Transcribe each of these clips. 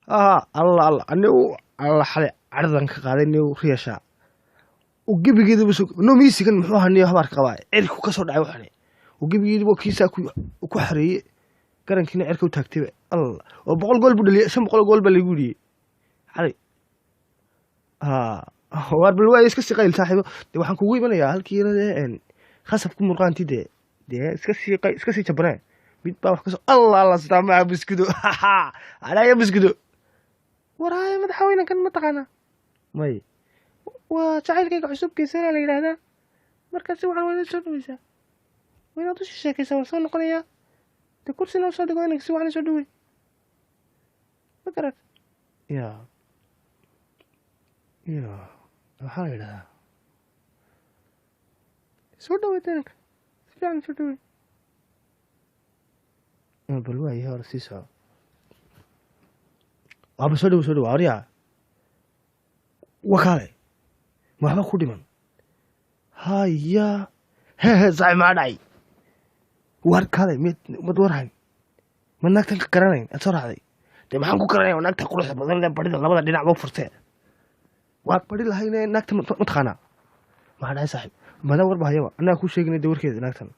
Alla alla, anigu alla xalay caradan ka qaaday niw riyashaa u gebigeedaba soo no miisigan muxuu ahaa niyo habaarka qabaa cirku ka soo dhacay waxani u gebigeedaba kiisaa ku xareeyey garankiina cirka u taagtayba. Alla oo 100 gool buu dhaliyay, 500 gool baa lagu yidhi xalay. Waar bal waa iska sii qayl saaxiibo. Dee waxaan kugu imanayaa halkii yarade khasab ku murqaanti dee iska sii qay iska sii jabanee mid baa wax kasoo. Alla alla sitaa maa buskudo anaya buskudo. Waraaye madaxweyne kan ma taqaanaa? May, waa jacaylkayga cusub geesanaa la yidhaahdaa. Marka si wacan waa inaad soo dhaweysaa, waa inaad usii sheekaysaa. Waan soo noqonayaa dee, kursina usoo dhigo inanka si wacan soo dhawey. Ma garat ya ya waxaa la yidhahdaa soo dhaweyd inanka si fiican soo dhawey. Bal waayahay, hore sii soco. Waaba soo dhawo, soo dhawo. Aryaa wakaale ma waxba ku dhiman haya. Hehe saaxib, maxaa dhacay? Waar kaalay, mid mad warhayn ma naagtan ka garanayn aad soo raacday? Dee maxaan ku garanaya? Waa naagta quruxda badan leh, barida labada dhinac ba furtee. Waar bari lahayne naagta ma taqaanaa? Maxaa dhacay saaxib? Mada warba hayaba annaga kuu sheegnay dee warkeeda naagtan.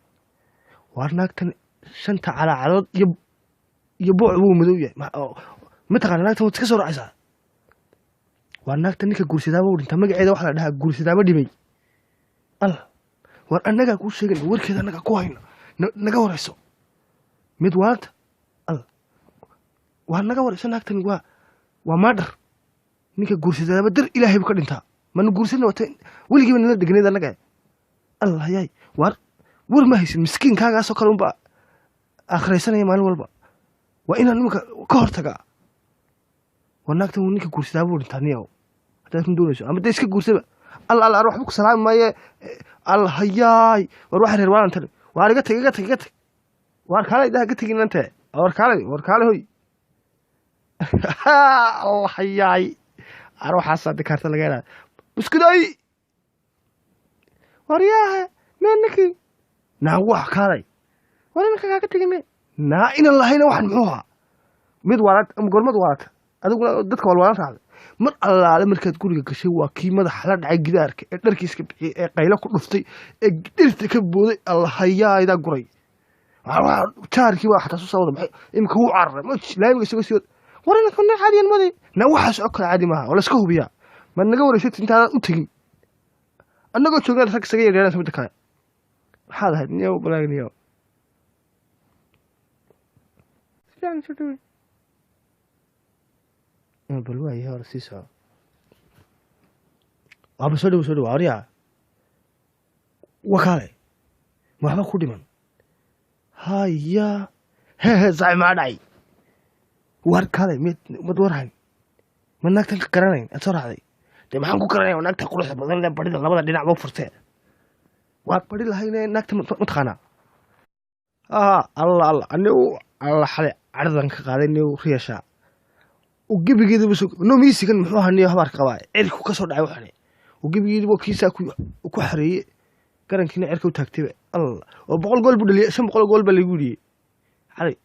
Waar naagtan shanta calaacadood iyo booc buu madow yahay. Ma taqaana naagtan? Waad iska soo raacaysaa. Waar naagta ninka guursadaaba u dhintaa. Magaceeda waxaa la dhahaa guursadaaba dhimay. Al waar annagaa kuu sheegayna warkeeda, annagaa ku hayno. Naga warayso mid waanta. Al waar naga warayso naagtan waa maadhar. Ninka guursadaaba dar ilaahay buu ka dhintaa. Mana guursadna wata weligiiba nala degneyd annaga. Allah yaay, waar war ma haysin. Miskiinkaagaasoo kale unba akhraysanaya maalin walba. Waa inaan nimanka ka hortagaa. War naagtan ninka guursadaaba u dhintaa niyow haddaad kun doonayso ama dee iska guursaba. Alla alla, ar waxba ku salaami maaye. Alla hayaay, war waxa reer waalan tani. Waar iga tag, iga tag, iga tag. Waar kaalay daha ka tegin inante. War kaalay, war kaalay hoy. Alla hayaay, ar waxaasaa dikaarta laga helaa buskuday. War yaahe mee ninkii naa wax kaalay. War inanka kaaga tegin naa inan lahayna waxan muxuu ahaa mid waalad ama gormad waalata adiguna dadka walwaalan raacday. Mar allaale markaad guriga gashay waa kii madaxa la dhacay gidaarka ee dharkiiska bixiyey ee qaylo ku dhuftay ee dhirta ka booday. Allahayaadaa guray jaarkii baa xataa soo wada baxay. Imika wuu cararay laamiga isagoo sii wada. War inanka nin caadiyan maday na waxaas oo kale caadi maaha oo layska hubiyaa. Ma naga wareysat intaadan u tegin annagoo joognaa rag isaga yeedheeraysa. Midda kale maxaad ahayd niyow balaag niyow si fiican soo dhawey. Bal waayahay, hore sii soco. Waaba soo dhawo, soo dhawo. Aryaa wakaale ma waxba ku dhiman haya. Hehe saaxib, maxaa dhacay? Waar kaalay mid mad warhayn ma naagtan ka garanayn aad soo raacday? Dee maxaan ku garanaya? Waa naagta quruxda badan leh, barida labada dhinac ba furtee. Waar bari lahayne naagta ma taqaanaa? Alla alla, anigu alla xalay caradan ka qaaday niw riyashaa u gebigeedaba soo no miisigan muxuu ahaa niyo habaarka qabaa cirku ka soo dhacay waxani u gebigeedaba kiisaa ku xareeyey garankiina cirka u taagtayba. Alla oo 100 gool buu dhaliyay, 500 gool baa lagu yidhi xalay.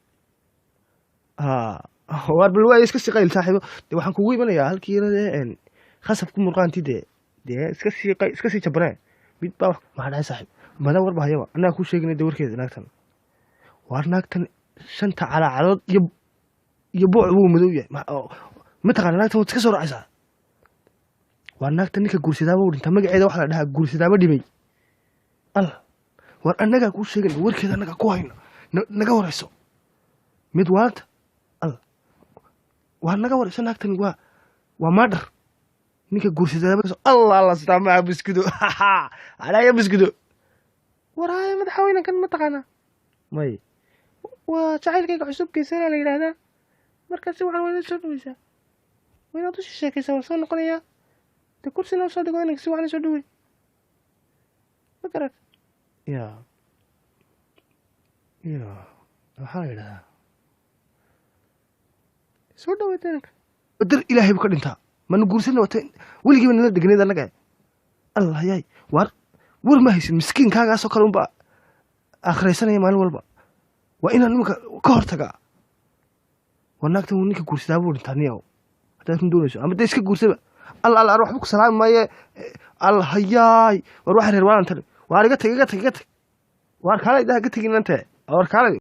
Waar bal waa iska sii qayl saaxiibo. Dee waxaan kugu imanayaa halkii yarade khasab ku murqaanti dee iska sii qay iska sii jabanee mid baa wax. Maxaa dhacay saaxiib? Mada warba hayaba annaga kuu sheegnay dee warkeeda naagtan. Waar naagtan shanta calaacadood iyo booc buu madow yahay. Ma taqaana naagtan? Waad iska soo raacaysaa. Waar naagta ninka guursadaaba u dhintaa. Magaceeda waxaa la dhahaa guursadaaba dhimay. Al waar annagaa kuu sheegayna warkeeda, annagaa ku hayno. Naga warayso mid waanta. Al waar naga warayso naagtan waa maadhar. Ninka guursadaaba. Allah alla sitaa maa buskudo anaya buskudo. Waraaye madaxweyne kan ma taqaanaa? May, waa jacaylkayga cusub geesanaa la yidhaahdaa. Marka si wacan waa inaad soo dhaweysaa, waa inaad usii sheekaysaa. Waan soo noqonayaa dee, kursina usoo dhigo inanka si wacan soo dhawey. Ma garat ya ya waxaa la yidhahdaa soo dhaweyd inanka dar ilaahay buu ka dhintaa. Mana guursadna wata weligiiba nala degneyd annaga. Allah yaay, waar war ma haysin. Miskiinkaagaasoo kale unba akhraysanaya maalin walba. Waa inaan nimanka ka hortagaa. War naagtan ninka guursadaaba u dhintaa niyow. Haddaad run doonayso, ama dee iska guursaba. Alla alla, waxba ku salaami maaye. Alla hayaay, war waxa reer waalan tani. Waar iga tag, iga tag, iga tag. Waar kaalay, daha ka tegin inante. War kaalay.